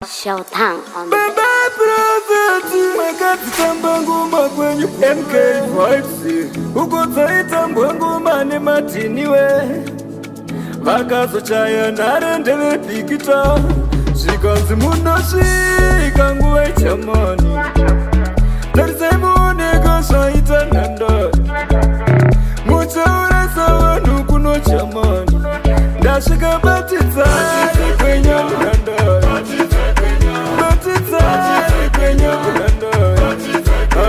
Showtime on the Baba Prophet makadzitamba ngoma kwenyu MK Vibes uko dzaitambwa ngoma nemadhiniwe vakazochaya nhare ndevebhikita zvikanzi munosvika nguva ichamani tarisai muoneka zvaita nhandare muchaurasa vanhu kuno chamani ndasvika batidzai kwenya munhandare batidzai kwenya munhandare Ah,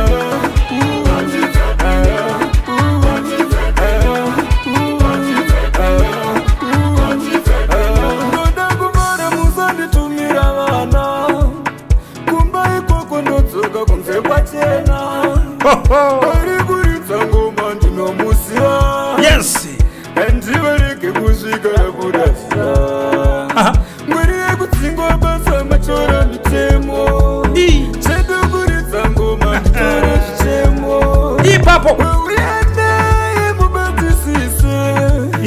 ooh, ah, ooh, ah, ooh, ah, ooh, ah. Ndoda kuvara musanditumira vana kumba ikoko ndodzoka kunze kwachena ari kuridza ngoma ndinomuziva handivarege kusvika rakurasa ngweri yekudzingwa basa machora mitemo chedu kuridza ngoma nditora zvichemo Ipapo. Uyendei mubatisise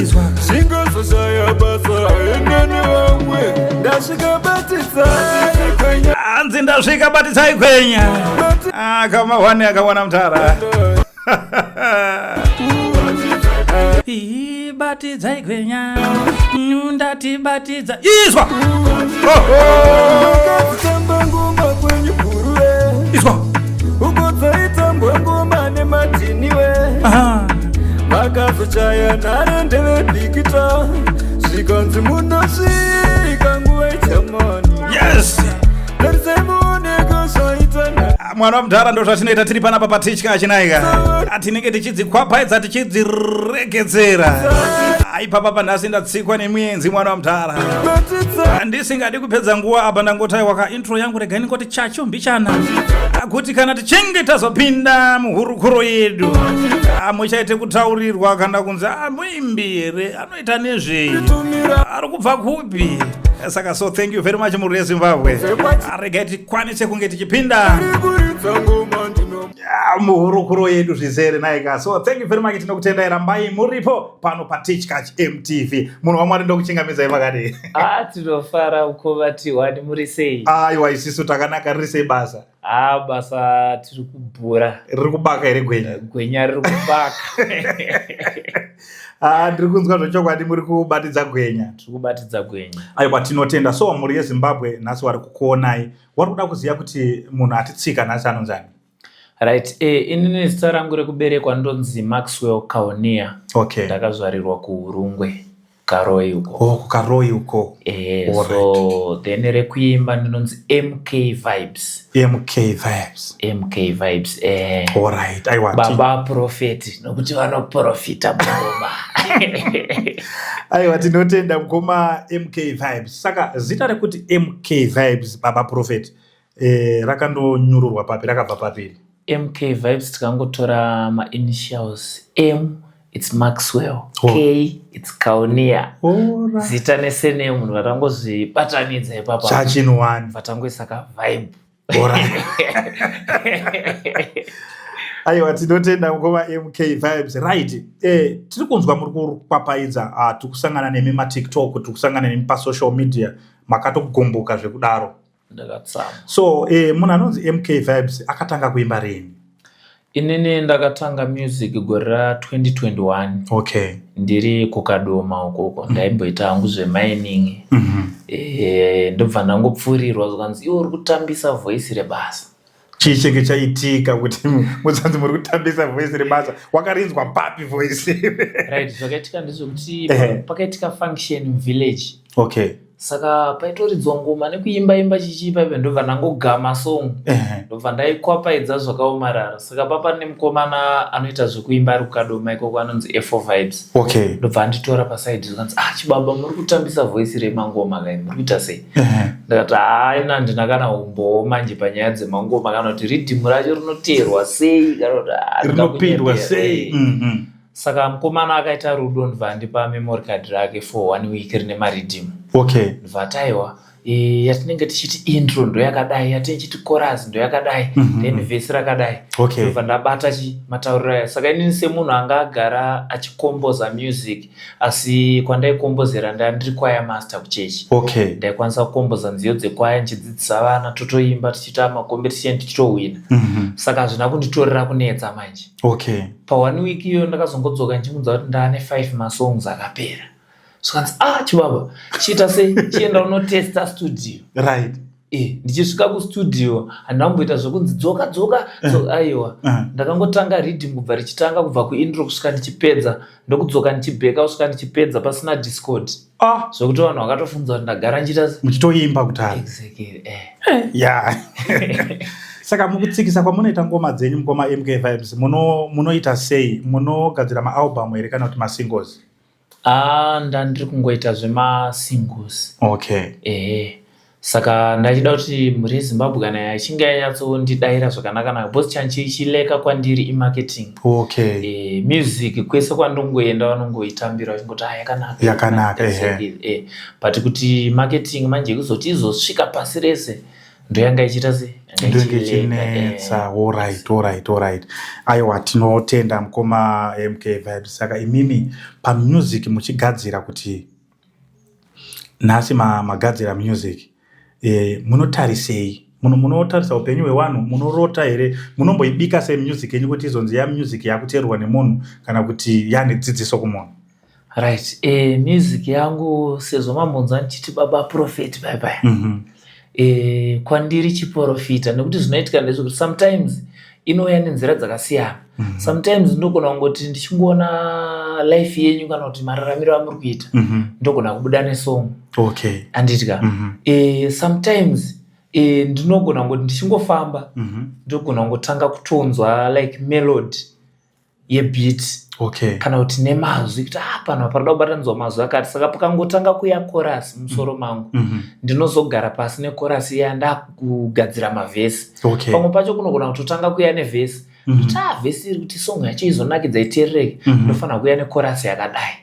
Izwa. zvingazoshaya basa enda nevamwe ndasvika batidzai kwenya. Hanzi ndasvika batidzai kwenya. Akamahwani akawana mutara. Batidzai gwenya, ndati batidza. Izwa. Makadzitamba ngoma kwenyu guruve Izwa. Uko dzaitambwa ngoma nemadhiniwe vakazochaya nhare ndevebhikita zvikanzi munosvika nguva ichamani tarisai muoneka zvaita. Ah, mwana wamudhara, ndo zvatinoita tiri panapa patitya chinaika. Tinenge tichidzikwaphaidza, tichidziregedzera. Aipapa panhasi ndatsikwa nemuenzi, mwana wamudhara. Handisingadi kupedza nguva apa, ndangotaiwa ka intro yangu. Regai ndingoti chacho mbichana kuti kana tichinge tazopinda muhurukuro yedu, muchaite kutaurirwa kana kunzi muimbi here, anoita nezvei, ari kubva kupi. Saka so thank you very much, mhuri yeZimbabwe. Regai tikwanise kunge tichipinda Kuridza ngoma ndino muhurukuro yedu zvizere naika. So thank you very much, tinokutendai, rambai muripo pano paTichkach MTV. Munhu waMwari, ndokuchingamidzai, makadii? A, tinofara ukovati wani, muri sei? Aiwa, isisu takanaka. Riri sei basa? A, basa tiri kubhura. Riri kubaka here gwenya? Gwenya riri kubaka. Ah, ndiri kunzwa zvechokwadi muri kubatidza gwenya. Tiri kubatidza gwenya. Aiwa, tinotenda. So mhuri yeZimbabwe nhasi wari kukuonai, wari kuda kuziva kuti munhu atitsika nhasi anonzani? Right, inini zita rangu rekuberekwa ndonzi Maxwell Kaonia. Ndakazvarirwa kuUrungwe, Karoi uko. Oh, kuKaroi uko. So then rekuimba ndinonzi MK Vibes. MK Vibes. MK Vibes. Alright, aiwa. Baba Prophet, nokuti vanoprofita mungoma. Aiwa, tinotenda mukoma MK Vibes. Saka zita rekuti MK Vibes, Baba Prophet, rakandonyururwa papi, rakabva papiri? MK Vibes, tikangotora mainitials, M it's Maxwell, K it's Kaunia, zita nesurname, munhu vatangozvibatanidza ipapo. Chachinhu one. Vatangoisa ka vibe. Alright. Aiwa, tinotenda mukoma MK Vibes. Right, tiri kunzwa muri kukwapaidza. Tiri kusangana nemi maTikTok, tiri kusangana nemi pasocial media, makatogumbuka zvekudaro. Ndakatsama. So munhu anonzi MK Vibes akatanga kuimba rini? Inini ndakatanga music gore ra2021. Ndiri kuKadoma ukoko, ndaimboita hangu zvemining. Ndobva ndangopfuurirwa, zvikanzi iwe uri kutambisa voice rebasa. Chii chenge chaitika kuti muzanzi muri kutambisa voice rebasa? Wakarinzwa papi voice? Right, zvakaitika ndezvekuti pakaitika function muvillage. Saka paitoridzwa ngoma nekuimba imba chichipa ipe, ndobva ndangogama song. Ndobva ndaikwapaidza zvakaomarara. Saka papa nemukomana anoita zvekuimba ari kuKadoma ikoko anonzi A4 Vibes. Ndobva anditora paside, zvikanzi, "Ah, chibaba, muri kutambisa voice remangoma kai, muri kuita sei?" Ndakati, "Haina, handina kana umbowo manje panyaya dzemangoma, kana kuti riddim racho rinoteerwa sei, kana kuti Rinopindwa ndingakunyepera." sei? Saka mukomana akaita rudo, ndobva andipa memory card rake for one week rine mariddim. Ndobva taiwa. Yatinenge tichiti intro ndo yakadai, yatinenge tichiti chorus ndo yakadai, then vhesi rakadai. Ndobva ndabata chi matauriro aya. Saka inini semunhu anga agara achikomboza music, asi kwandaikombodzera ndaa ndiri choir master kuchechi, ndaikwanisa kukomboza nziyo dzekwaya ndichidzidzisa vana, totoimba tichiita macompetition, tichitowina. Saka hazvina kunditorera kunetsa manje. Pa one week iyo ndakazongodzoka ndichimunza kuti ndaane 5 masongs akapera. Zvikanzi, "Ah, chibaba, chiita sei, chienda unotesta studio." Ndichisvika kustudio handina kumboita zvokunzi dzoka dzoka, so aiwa, ndakangotanga riddim kubva richitanga, kubva kuintro kusvika ndichipedza, ndokudzoka ndichibheka kusvika ndichipedza pasina discord, zvokuti vanhu vakatofunza kuti ndagara ndichiita Muchitoimba kutara. Exactly. Ya, saka mukutsikisa kwamunoita ngoma dzenyu, mukoma MK Vibes, munoita sei? Munogadzira maalbum here kana kuti masingles? Ah, ndandiri kungoita zvemasingles. Ehe, saka ndachida kuti mhuri yeZimbabwe kana yachinge yanyatsondidayira zvakanaka, because chanchichileka kwandiri imarketing. Music kwese kwandongoenda vanongoitambira vachingoti, "Ah, yakanaka." Yakanaka, ehe. Exactly, but kuti marketing manje kuzoti izosvika pasi rese ndoyanga ichiita se yanga Ndonge ichileka, ichinetsa. Alright, aiwa, tinotenda mukoma MK Vibes. Saka imimi pamusic muchigadzira, kuti nhasi magadzira music, munotarisei? Munotarisa upenyu hwevanhu? Munorota here? Munomboibika sei music yenyu kuti izonzi yamusic yakuteerwa nemunhu kana kuti yane dzidziso kumunhu? Right, music yangu, sezvo mambonzwa ndichiti baba prophet bye bye, kwandiri chiprofita, nekuti zvinoitika ndezvekuti sometimes inouya nenzira dzakasiyana. Sometimes ndogona kungoti ndichingoona life yenyu kana kuti mararamiro amuri kuita, ndogona kubuda nesong, anditya. Sometimes ndinogona kungoti ndichingofamba, ndogona kungotanga kutonzwa like melody yebeat kana kuti nemazwi, kuti ah, pano paroda kubatanidzwa mazwi akati. Saka pakangotanga kuya chorus mumusoro mangu, ndinozogara pasi nechorus iya ndakugadzira mavhesi. Pamwe pacho kunogona kutotanga kuya nevhesi, kuti ah, vhesi iri kuti song yacho izonakidza, iteerereke, ndofanira kuuya nechorus yakadai,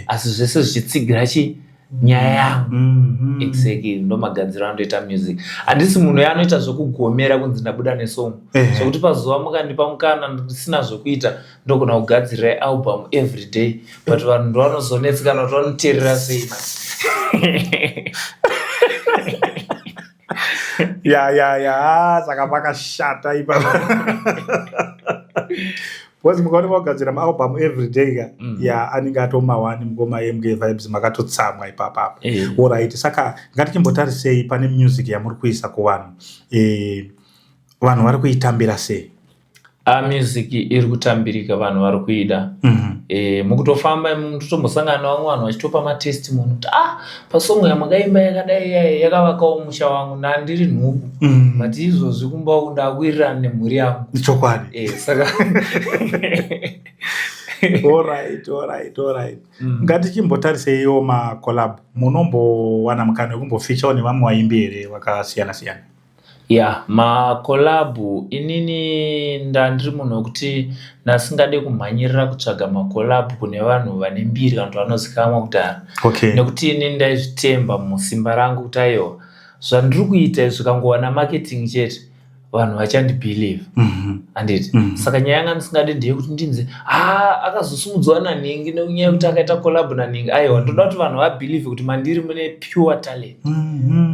asi zvese zvichitsigira chi nyaya yangu. Exactly, ndo magadziro andoita music. Handisi munhu yaanoita zvekugomera kunzi ndabuda nesong, zvokuti pazuva mukandipa mukana ndisina zvokuita ndogona kugadzirira album every day, but vanhu ndo vanozonetsekana kuti vanoteerera sei. Ya, saka pakashata ipapa, because mukaona kugadzira maalbum every day ka, ya, anenge atomawani. Mukoma MK Vibes, makatotsamwa ipapapa. Alright, saka ngatichimbotarisei pane music yamuri kuisa kuvanhu, vanhu vari kuitambira sei? A, music iri kutambirika, vanhu vari kuida. Mukutofamba totombosangana nevamwe vanhu vachitopa matestimony kuti, "Ah, pasong yamakaimba yakadai yaya yakavakawo musha wangu, ndandiri nhubu, but izvozvi kumba uku ndakuwirirana nemhuri yangu." Saka Alright. Ngatichimbotariseiwo macollab. Munombowana mukana wekumbofeaturewo nevamwe vaimbi here vakasiyana siyana? Ya, macollab, inini ndandiri munhu wekuti ndasingade kumhanyirira kutsvaga macollab kune vanhu vane mbiri kana kuti vanozikanwa kudhara, nekuti inini ndaizvitemba musimba rangu kuti aiwa, zvandiri kuita izvi zvikangowana marketing chete, vanhu vachandibelieve, handiti? Saka nyaya yanga ndisingadi ndeyekuti ndinzi, "Ha, akazosumudzwa nanhingi nenyaya yekuti akaita collab nanhingi." Aiwa, ndoda kuti vanhu vabelieve kuti mandiri mune pure talent,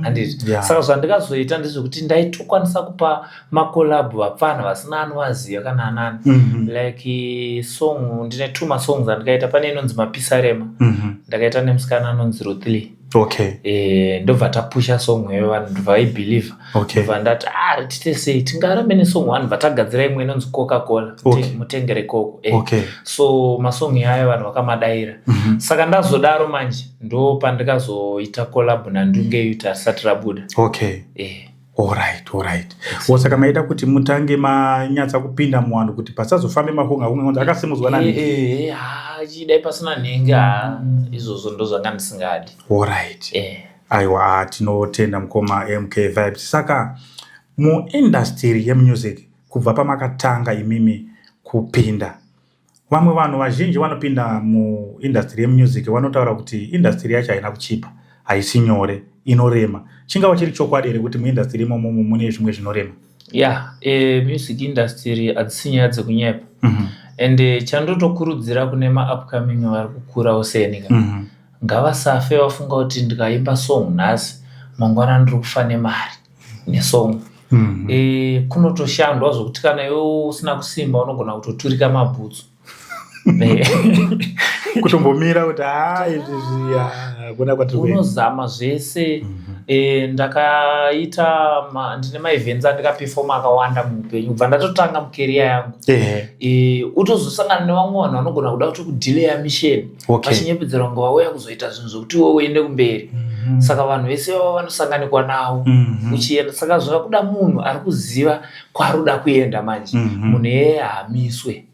handiti? Saka zvandikazoita ndezvekuti ndaitokwanisa kupa macollab vapfana vasina anovaziva kana anani. Like song, ndine two masongs andikaita. Pane inonzi Mapisarema, ndakaita nemusikana anonzi Rothly. Ndobva tapusha song iyoyo, vanhu ndobva vaibelieva. Ndobva ndati, "Ah, tite sei, tingarambe nesong one." Bva tagadzira imwe inonzi Coca Cola, mutengere koko. So masong iyayo vanhu vakamadayira. Saka ndazodaro manje ndo pandikazoita collab naNdunge Yuta risati rabuda. Alright, saka maita kuti mutange manyatsa kupinda muwanhu kuti pasazofambe mafunga kunge kunzi akasimudzwa nani. Ha, chidai pasina nhingi, ha, izvozvo ndo zvanga ndisingadi. Alright. Aiwa, tinotenda mukoma MK Vibes. Saka muindustry yemusic, kubva pamakatanga imimi kupinda, vamwe vanhu vazhinji vanopinda muindustry yemusic vanotaura kuti industry yacho haina kuchipa, haisi nyore. Inorema. Chingava chiri chokwadi here kuti muindustry imomo mune zvimwe zvinorema? Ya, music industry hadzisi nyaya dzekunyepa. Ende chandotokurudzira kune maupcoming vari kukurawo senika, ngavasafe vafunga kuti ndikaimba song nhasi, mangwana ndiri kufa nemari nesong. Kunotoshandwa zvokuti kana iwe usina kusimba, unogona kutoturika mabhutsu. Kutombomira kuti ha, izvi zviya hakuna kwatiri kuenda. Unozama zvese. Ndakaita ndine maevents andikaperforma akawanda muupenyu kubva ndatotanga mucareer yangu. Utozosangana nevamwe vanhu vanogona kuda kuti kudelayer mission, vachinyepedzera kunge vauya kuzoita zvinhu zvokuti iwe uende kumberi. Saka vanhu vese vava vanosanganikwa navo uchienda. Saka zvava kuda munhu ari kuziva kwaari kuda kuenda manje. Munhu iyeye haamiswe.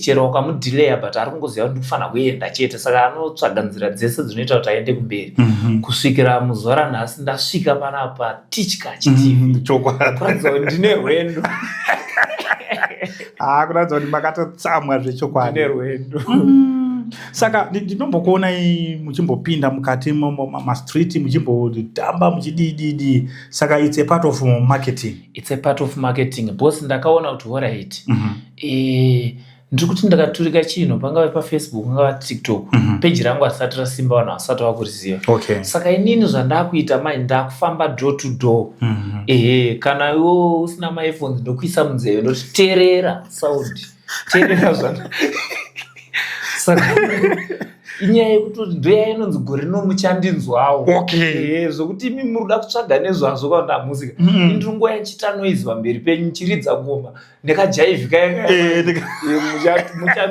Chero ukamudelayer, but ari kungoziva kuti ndikufanira kuenda chete, saka anotsvaga nzira dzese dzinoita kuti aende kumberi, kusvikira muzuva ranhasi ndasvika panapa Tichkach TV. Kuratidza kuti ndine rwendo. Ha, kuratidza kuti makatotsamwa zvechokwadi. Ndine rwendo. Saka ndinombokuonai muchimbopinda mukati mastreet, muchimbotamba, muchidididi. Saka it's a part of marketing? It's a part of marketing, because ndakaona kuti alright, ndiri kuti ndakaturika chinhu, pangave paFacebook, pangave TikTok, peji rangu harisati rasimba, vanhu vasati vakuriziva. Saka inini zvandakuita mai, ndakufamba door to door. Ehe, kana iwo usina maearphones, ndokuisa munzeve, ndoti teerera sound, teerera zvana. Saka inyaya yekutoti ndoyaya inonzi gore rino muchandinzwawo. Ehe, zvokuti imi muri kuda kutsvaga nezvazvo kana ndamusika, indiri nguva yandichiita noise pamberi penyu, nchiridza ngoma nekajaivhi kaya.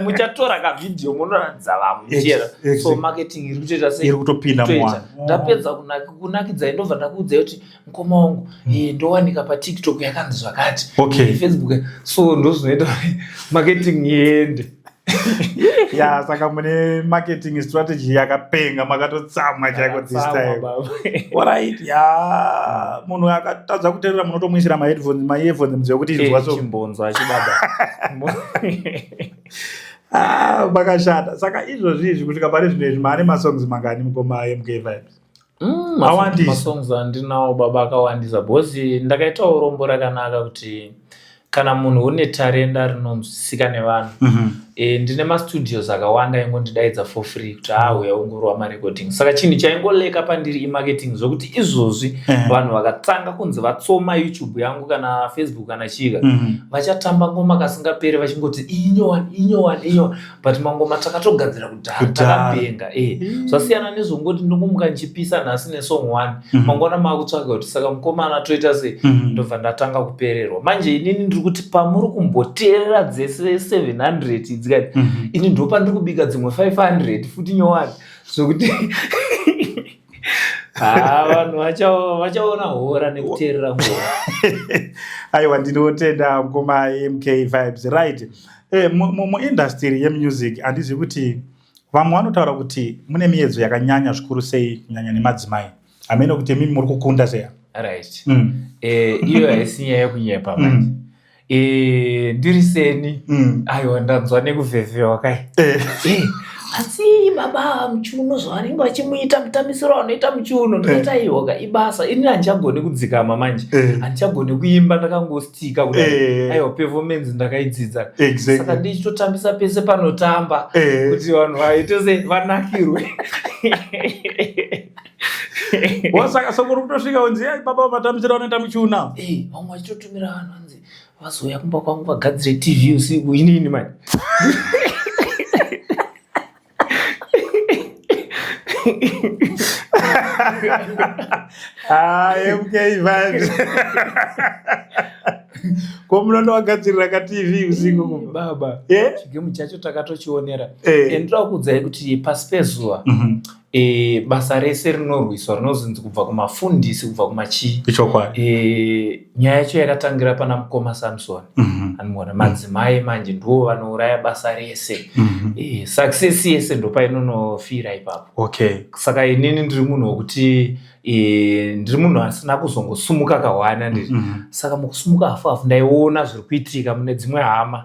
Muchatora kavhidhiyo, munoratidza vamwe muchiera. So marketing iri kutoita sei? Iri kutopinda Kutoita. muvanhu. Ndapedza kunakidzai, ndobva ndakuudzai kuti mukoma wangu, ndowanika paTikTok yakanzi zvakati, Facebook. So ndozvinoita kuti marketing iende. Ya, saka mune marketing strategy yakapenga, makatotsamwa chaiko this Tsamwa, time. Baba. Alright, ya, munhu akatadza kuteerera, munotomuisira maheadphones, maearphones munzeve kuti inzwa. So Chimbonzwa chibaba. Ah, makashanda. Saka izvozvi izvi, kusvika pari zvino izvi, maane masongs mangani, mukoma MK Vibes? Awandisa. Masongs andinawo baba akawandisa, because ndakaitawo rombo rakanaka kuti kana munhu une tarenda rinonzwisika nevanhu, ndine mastudios akawanda aingondidaidza for free kuti auya ongorova marecording. Saka chinhu chaingoleka pandiri imarketing, zvokuti izvozvi vanhu vakatanga kunzi vatsoma YouTube yangu kana Facebook kana chika, vachatamba ngoma kasingaperi vachingoti inyowani, inyowani, inyowani, but mangoma takatogadzira kudhara. Kudhara. Takabhenga. Zvasiyana nezvongoti ndongomuka ndichipisa nhasi nesong one, mangwana maakutsvaga kuti saka mukomana toita sei? Ndobva ndatanga kupererwa manje. Inini ndiri kuti pamuri kumboteerera dzese 700 idzi kati, ini ndopandiri kubika dzimwe 500 futi nyowani, zvokuti ha, vanhu vachaona hora nekuteerera ngoma. Aiwa, ndinotenda mukoma MK Vibes. Right, muindustry yemusic, handizivi kuti vamwe vanotaura kuti mune miedzo yakanyanya zvikuru sei, kunyanya nemadzimai. Hamene kuti imimi muri kukunda seya. Right. Iyo haisi nyaya yekunyepa manje. Ndiri seni, aiwa, ndanzwa nekuvhevhewa kai. Asi baba muchiuno zvavanenge vachimuita, mutambisiro vanoita muchiuno, ndikati aiwa, ibasa. Ini handichagoni kudzikama manje. Handichagoni kuimba ndakangostika kudai. Aiwa, performance ndakaidzidza. Saka ndichitotambisa pese panotamba kuti vanhu vaite se vanakirwe. Saka soko uri kutosvika unzi, "Ai baba, matambisiro anoita muchiuno." Vamwe vachitotumira vanhu, vanzi vazouya kumba kwangu vagadzire TV usiku. Inini mani. Ah, MK Vibes, ko munondowagadzirira kaTV usiku kumba? Baba, chigemu chacho takatochionera. Ndinoda kuudzai kuti pasi pezuva, basa rese rinorwiswa, rinozonzi kubva kumafundisi, kubva kumachii. Ichokwadi. Nyaya yacho yakatangira pana mukoma Samson. Anoona madzimai manje ndivo vanouraya basa rese. Success yese ndopainonofira ipapo. Saka inini ndiri munhu wekuti ndiri munhu asina kuzongosumuka kawana ndiri. Saka mukusumuka hafu hafu, ndaiona zviri kuitika mune dzimwe hama.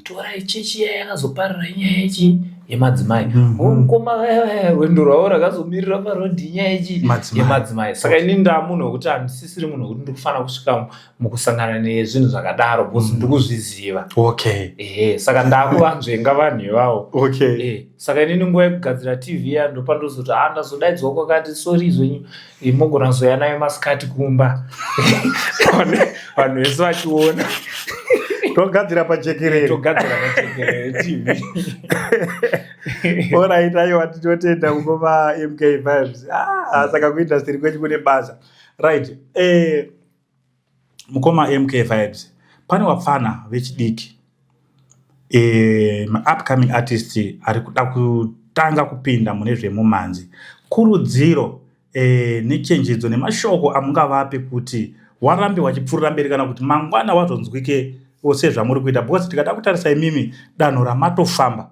Torai chechi iya yakazoparira inyaya yechi. Yemadzimai. Mukoma vaya, rwendo rwavo rakazomirira parodhi, inyaya yechi? Madzimai. Yemadzimai. Saka inini ndaa munhu wekuti handisisiri munhu wekuti ndiri kufanira kusvika mukusangana nezvinhu zvakadaro, because ndiri kuzviziva. Ehe, saka ndakuvanzvenga vanhu ivavo. Saka inini nguva yekugadzira TV ya ndopandozoti, a, ndazodaidzwa kwakati, sorry zvenyu, mogona zoya nayo masikati kumba, vanhu vese vachiona. Togadzira pajekerere. Togadzira pajekerere TV. Alright, aiwa, tinotenda mukoma MK Vibes. Ah, saka kuindustry kwedu kune basa, right? Mukoma MK Vibes, pane vapfana vechidiki, maupcoming artist ari kuda kutanga kupinda mune zvemumhanzi. Kurudziro nechenjedzo nemashoko amungavape kuti warambe wachipfuurira mberi, kana kuti mangwana wazonzwike sezvamuri kuita? Because tikada kutarisa imimi, danho ramatofamba,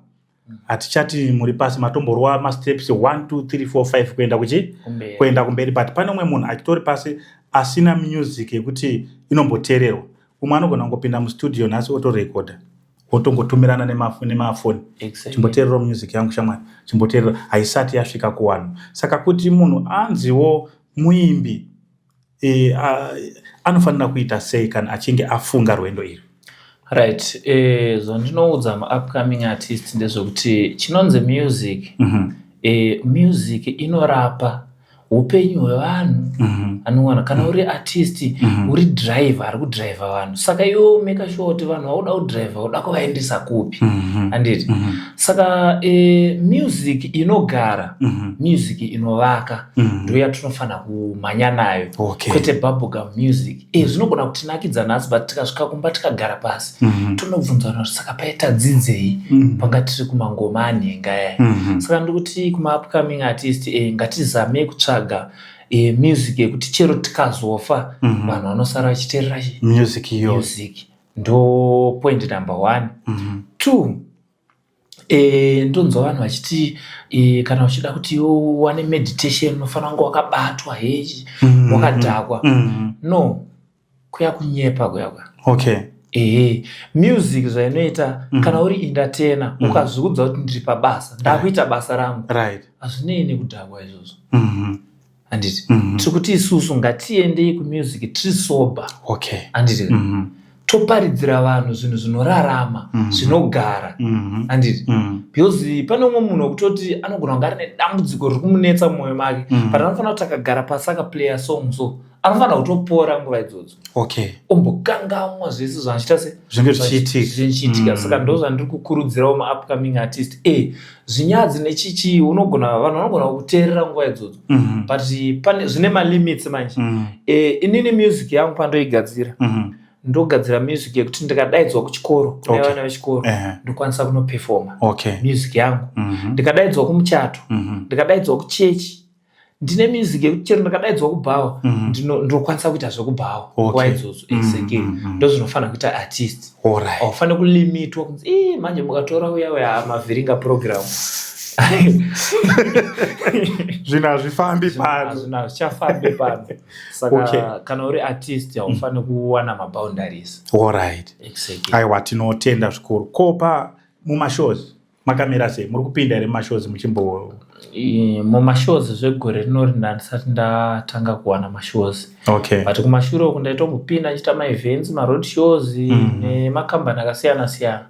hatichati muri pasi, matomborwa masteps 1, 2, 3, 4, 5 kuenda kuchi Kumberi. Kuenda kumberi. But pane umwe munhu achitori pasi asina music yekuti inomboteererwa. Umwe anogona kungopinda mustudio nhasi, otorekodha, otongotumirana nemafoni, "Chimboteererawo music yangu, shamwari, chimboteerera." Haisati yasvika kuvanhu. Saka kuti munhu anziwo muimbi, anofanira kuita sei kana achinge afunga rwendo iri? Right, zvandinoudza maupcoming artist ndezvekuti chinonzi music, music inorapa upenyu hwevanhu. Anowana kana uri artist, uri driver ari kudhiraivha vanhu, saka iwe make sure kuti vanhu vauda kudhiraivha uda kuvaendesa kupi, handiti? Saka music inogara, music inovaka, ndo yatinofanira kumhanya nayo, kwete bubblegum music. Zvinogona kutinakidza nhasi, but tikasvika kumba, tikagara pasi, tonobvunzana kuti saka paita dzidzei panga tiri kumangoma anhenga yaya? Saka ndikuti kuma-upcoming artist, ngatizamei kutsvaga music yekuti chero tikazofa, vanhu vanosara vachiteerera chi? Music iyo. Music ndo point number one. Two, ndonzwa vanhu vachiti kana uchida kuti iwe uwane meditation, unofanira kunge wakabatwa hechi, wakadhakwa. No, kuya kunyepa kuya kuya. Ehe, music zvainoita, kana uri entertainer, ukazviudza kuti ndiri pabasa, ndakuita basa rangu, hazvinei nekudhakwa izvozvo, handiti? Tiri kuti isusu ngatiendei kumusic tiri sober, handiti? Toparidzira vanhu zvinhu zvinorarama, zvinogara, handiti? Because pane umwe munhu wekutoti anogona kunge ari nedambudziko riri kumunetsa mumwoyo make, but anofanira kuti akagara pasi akaplaya song, so anofanira kutopora nguva idzodzo, ombokangamwa zvese zvanochita se Zvinenge zvichiitika. Zvichiitika. Saka ndo zvandiri kukurudzirawo maupcoming artist. Zvinyadzi nechichi, unogona, vanhu vanogona kuteerera nguva idzodzo, but pane zvine malimits manje. Inini music yangu pandoigadzira, ndogadzira music yekuti ndikadaidzwa kuchikoro kune vana vechikoro, ndokwanisa kunopefoma music yangu. Ndikadaidzwa kumuchato, ndikadaidzwa kuchechi, ndine music yekuti chero ndikadaidzwa kubhawa, ndinokwanisa kuita zvekubhawa nguva idzodzo. Exactly, ndo zvinofanira kuita artist. Haufaniri kulimitwa kunzi, "Ii, manje mukatora uya uya, mavhiringa program." Zvinhu hazvifambi pano. Zvinhu hazvichafambi pano. Saka kana uri artist, haufaniri kuwana maboundaries. Exactly. Aiwa, tinotenda zvikuru. Kopa mumashows makamira sei? Muri kupinda here mumashows muchimbo? Mumashows zvegore rinori ndandisati ndatanga kuwana mashows, but kumashure uku ndaitombopinda ndichiita maevents, maroad shows nemakambani akasiyana siyana.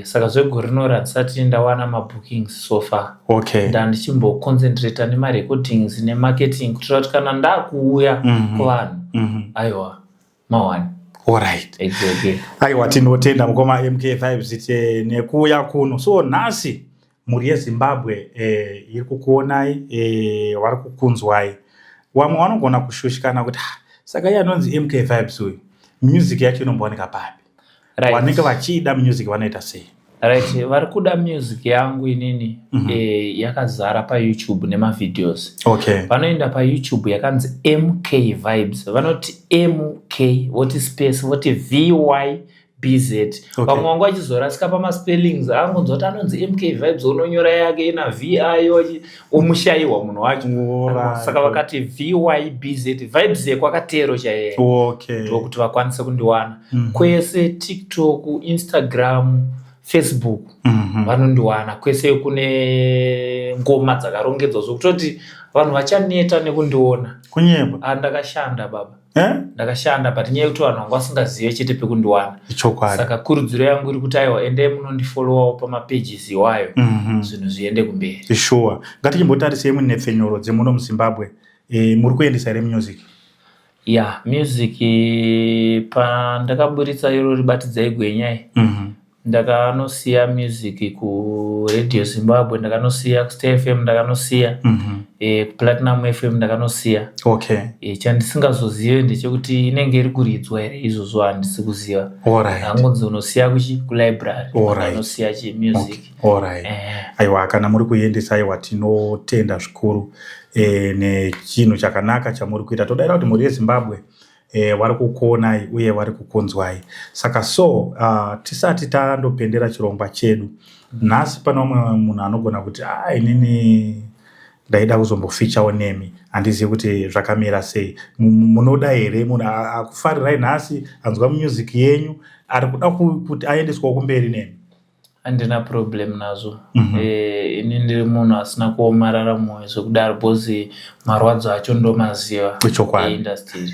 Saka zvegore rinori handisati ndawana mabookings so far. Ndandichimboconcentrata nemarecordings nemarketing, kuitira kuti kana ndakuuya kuvanhu, aiwa, mawani. Exactly. Aiwa, tinotenda mukoma MK Vibes nekuuya kuno. So nhasi mhuri yeZimbabwe iri kukuonai, vari kukunzwai. Vamwe vanogona kushushikana kuti, "Ah, saka iye anonzi MK Vibes uyu, music yacho inombowanika papi?" Vanenge vachida music vanoita sei? Right, vari kuda music yangu inini, yakazara paYouTube nemavideos. Vanoenda paYouTube yakanzi MK Vibes, vanoti MK, voti space, voti VYBZ. Vamwe vangu vachizorasika pamaspellings, angonzwa kuti anonzi MK Vibes, unonyora yake ina VI, omushayiwa munhu wacho. Saka vakati VYBZ, Vibes yekwakatero chaiye, ndokuti vakwanise kundiwana kwese, TikTok, Instagram, Facebook vanondiwana kwese kune ngoma dzakarongedzwa zvokutoti vanhu vachaneta nekundiona. Kunyepa. Ah, ndakashanda baba. Eh? Ndakashanda, but nyaya yekuti vanhu vanga vasingazive chete pekundiwana. Ichokwadi. Saka kurudziro yangu iri kuti aiwa, endai munondifollowawo pamapages iwayo, zvinhu zviende kumberi. Sure. Ngatichimbotarisei munhepfenyuro dzemuno muZimbabwe. Muri kuendesa here music? Ya, music, pandakaburitsa iro Ribatidzai Gwenya, ndakanosiya music kuRadio Zimbabwe, ndakanosiya kuStar FM, ndakanosiya kuPlatinum FM ndakanosiya. Chandisingazozive ndechekuti inenge iri kuridzwa here izvozvo, handisi kuziva. Angonzi unosiya kuchi kulibrary. Unosiya chimusic. Alright. Aiwa, kana muri kuendesa, aiwa, tinotenda zvikuru nechinhu chakanaka chamuri kuita. Todaira kuti mhuri yeZimbabwe vari kukuonai uye vari kukunzwai. Saka so tisati tandopendera chirongwa chedu nhasi, pane umwe munhu anogona kuti, "A, inini ndaida kuzombofichawo nemi, handizivi kuti zvakamira sei." Munoda here munhu akufarirai nhasi, anzwa music yenyu, ari kuda kuti aendeswawo kumberi nemi? Handina problem nazvo. Ini ndiri munhu asina kuomarara mwoyo zvekudaro, because marwadzo acho ndomaziva. Ichokwadi. Industry.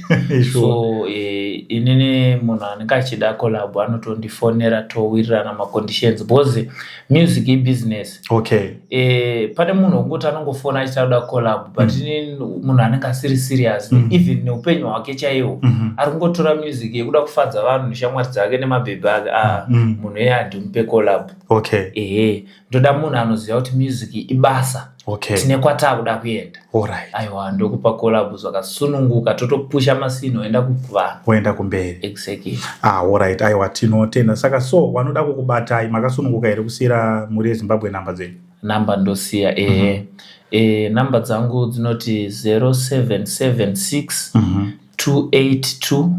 So inini munhu anenge achida collab anotondifonera, towirirana maconditions, because music ibusiness. Pane munhu wekungoti anongofona achiti anoda collab, but inini munhu anenge asiri serious, even neupenyu hwake chaihwo, ari kungotora music yekuda kufadza vanhu neshamwari dzake nemabhebhi ake, ah, munhu iye handimupe collab. Ehe, ndoda munhu anoziva kuti music ibasa, tine kwataakuda kuenda. Aiwa, ndokupa collab zvakasununguka, totopusha masini oenda kuvanhu. Kuenda kumberi. Exactly. Ah, alright. Aiwa, tinotenda. Saka so vanoda kukubatai, makasununguka here kusiyira mhuri yeZimbabwe namba dzenyu? Namba ndosiya, ehe. Namba dzangu dzinoti 0776 282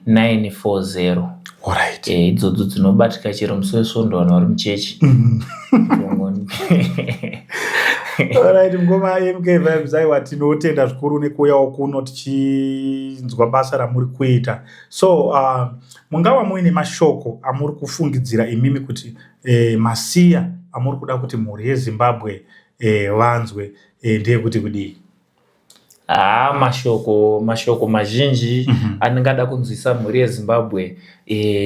940. Idzodzo dzinobatika chero musi weSvondo, vanhu vari muchechi. Alright, mukoma MK Vibes, aiwa, tinotenda zvikuru nekuuyawo kuno tichinzwa basa ramuri kuita. So mungava muine mashoko amuri kufungidzira imimi kuti masiya amuri kuda kuti mhuri yeZimbabwe vanzwe, ndeyekuti kudii? Haa, mashoko mazhinji andingada kunzwisa mhuri yeZimbabwe,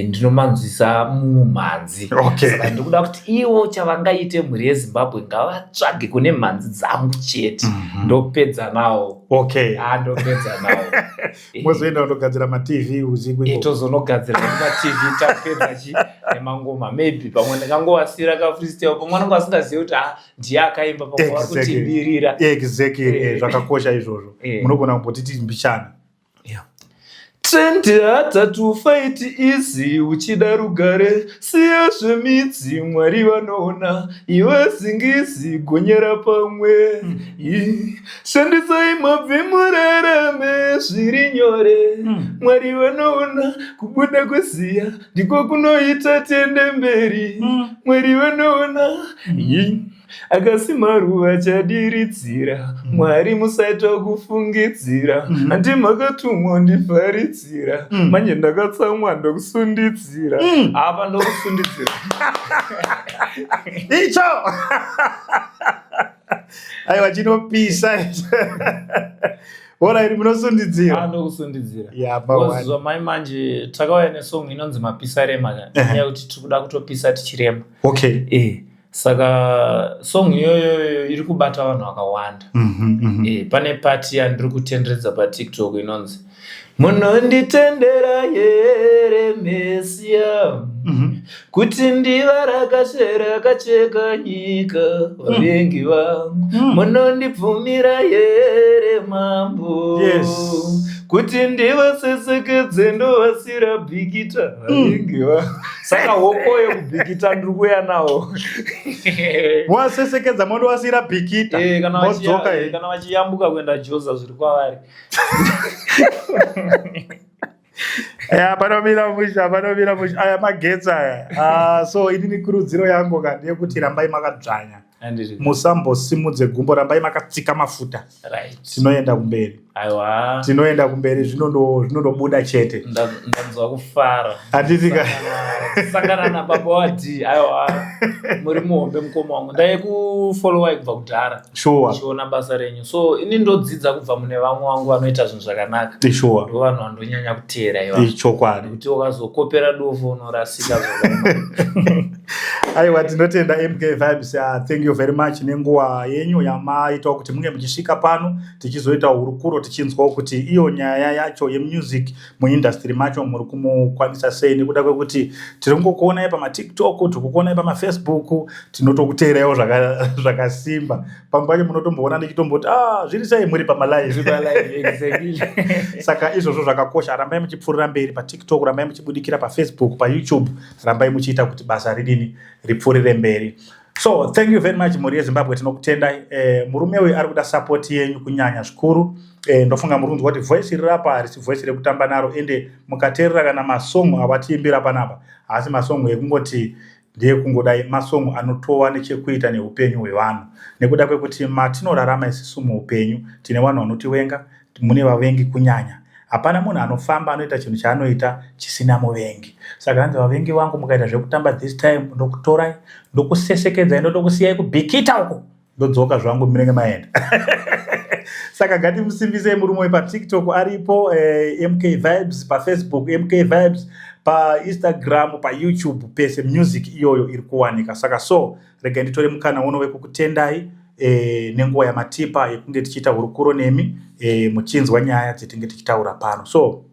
ndinomanzwisa mumhanzi. Saka ndikuda kuti ivo chavangaite, mhuri yeZimbabwe ngavatsvage kune mhanzi dzangu chete. Ndopedza nawo. Ah, ndopedza nawo. Mozoenda kundogadzira maTV usiku ikoko. Tozonogadzira nemaTV tapedza chi nemangoma. Maybe pamwe ndingangovasiyira kafreestyle, pamwe vanenge vasingazivi kuti, ah, ndiye akaimba, pamwe vari kutibirira. Exactly. Zvakakosha izvozvo. Munogona kumbotiti mbichana. Yeah. Trend hatatu fight easy, uchida rugare siya zvemidzi. Mwari vanoona, iwe zingizi gonyera pamwe. Shandisai mabvi murarame zviri nyore. Mwari vanoona, kubuda kweziya ndiko kunoita tiende mberi. Mwari vanoona. Akasi maruva achadiridzira. Mwari musaita kufungidzira, handi makatumwa ndivharidzira. Manje ndakatsamwa, ndokusundidzira apa, ndokusundidzira. Icho aiwa chinopisa icho. Alright, munosundidzira. Ah, ndokusundidzira. Yeah, pa one. Zvamai manje takauya nesong inonzi Mapisarema, nyaya yekuti tiri kuda kutopisa tichirema. Saka song iyoyo iri kubata vanhu vakawanda. Pane part yandiri kutenderedza paTikTok inonzi, "Munonditendera here Mesiya kuti ndivarakashe rakacheka nyika vavengi vangu? Munondibvumira here Mambo kuti ndivasesekedze, ndovasira Bhikita vavengi vangu?" Saka hokoyo kuBhikita ndiri kuuya nawo. Wasesekedza, mondowasira Bhikita. Kana Modzoka. Kana vachiyambuka kuenda Joza, zviri kwavari. Ya, panomira musha, panomira musha. Aya magetsi aya. Ah, so inini kurudziro yangu ka ndeyekuti rambai makadzvanya. Handiti. Musambosimudze gumbo, rambai makatsika mafuta. Tinoenda kumberi. Aiwa. Tinoenda kumberi, zvinondobuda chete. Ndanzwa kufara. Handiti ka? Sangana nababa waD. Aiwa, muri muhombe mukoma wangu. Ndaikufollowai kubva kudhara. Chiona basa renyu. So ini ndodzidza kubva mune vamwe vangu vanoita zvinhu zvakanaka. Ndo vanhu vandonyanya kuteera ivavo. Ichokwadi. Nekuti ukazokopera dofo unorasika zvakaoma. Aiwa, tinotenda MK Vibes. Thank you very much nenguva yenyu yamaitawo kuti munge muchisvika pano, tichizoita hurukuro, tichinzwawo kuti iyo nyaya yacho yemusic muindustry macho muri kumukwanisa sei, nekuda kwekuti tiri kungokuonai pamaTikTok, tiri kukuonai pamaFacebook, tinotokuteeraiwo zvakasimba. Pamwe pacho munotomboona ndichitomboti, "Ah, zviri sei?" muri pamalive. Exactly. Saka izvozvo zvakakosha. Rambai muchipfuurira mberi paTikTok, rambai muchibudikira paFacebook, paYouTube, rambai muchiita kuti basa ridini, ripfuurire mberi. So thank you very much, mhuri yeZimbabwe, tinokutendai. Murume uyu ari kuda support yenyu kunyanya zvikuru. Ndofunga muri kunzwa kuti voice riri apa harisi voice rekutamba naro, ende mukateerera kana masongo awatiimbira panapa, haasi masongo ekungoti ndeyekungodai, masongo anotova nechekuita neupenyu hwevanhu, nekuda kwekuti matinorarama isusu muupenyu tine vanhu vanotivenga, mune vavengi kunyanya. Hapana munhu anofamba anoita chinhu chaanoita chisina muvengi. Saka hanzi, "Vavengi vangu, mukaita zvekutamba this time, ndokutorai, ndokusesekedzai, ndotokusiyai kuBhikita uko, ndodzoka zvangu, munenge maenda." Saka ngatimusimbisei murume wepaTikTok aripo, MK Vibes, paFacebook MK Vibes, paInstagram, paYouTube, pese music iyoyo iri kuwanika. Saka so regai nditore mukana uno wekukutendai nenguva yamatipa yekunge tichiita hurukuro nemi, muchinzwa nyaya dzetinge tichitaura pano. So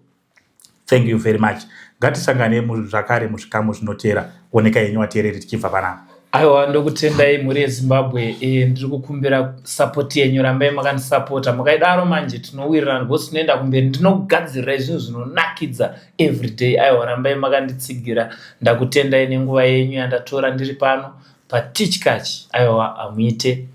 thank you very much. Ngatisangane zvakare muzvikamu zvinotera. Oneka yenyu, vateereri, tichibva panapa. Aiwa, ndokutendai, mhuri yeZimbabwe. Ndiri kukumbira support yenyu, rambai makandisapota. Mukaidaro manje tinowirirana because tinoenda kumberi, ndinokugadzirirai zvinhu zvinonakidza everyday. Aiwa, rambai makanditsigira. Ndakutendai nenguva yenyu yandatora ndiri pano paTichkach. Aiwa, hamuite.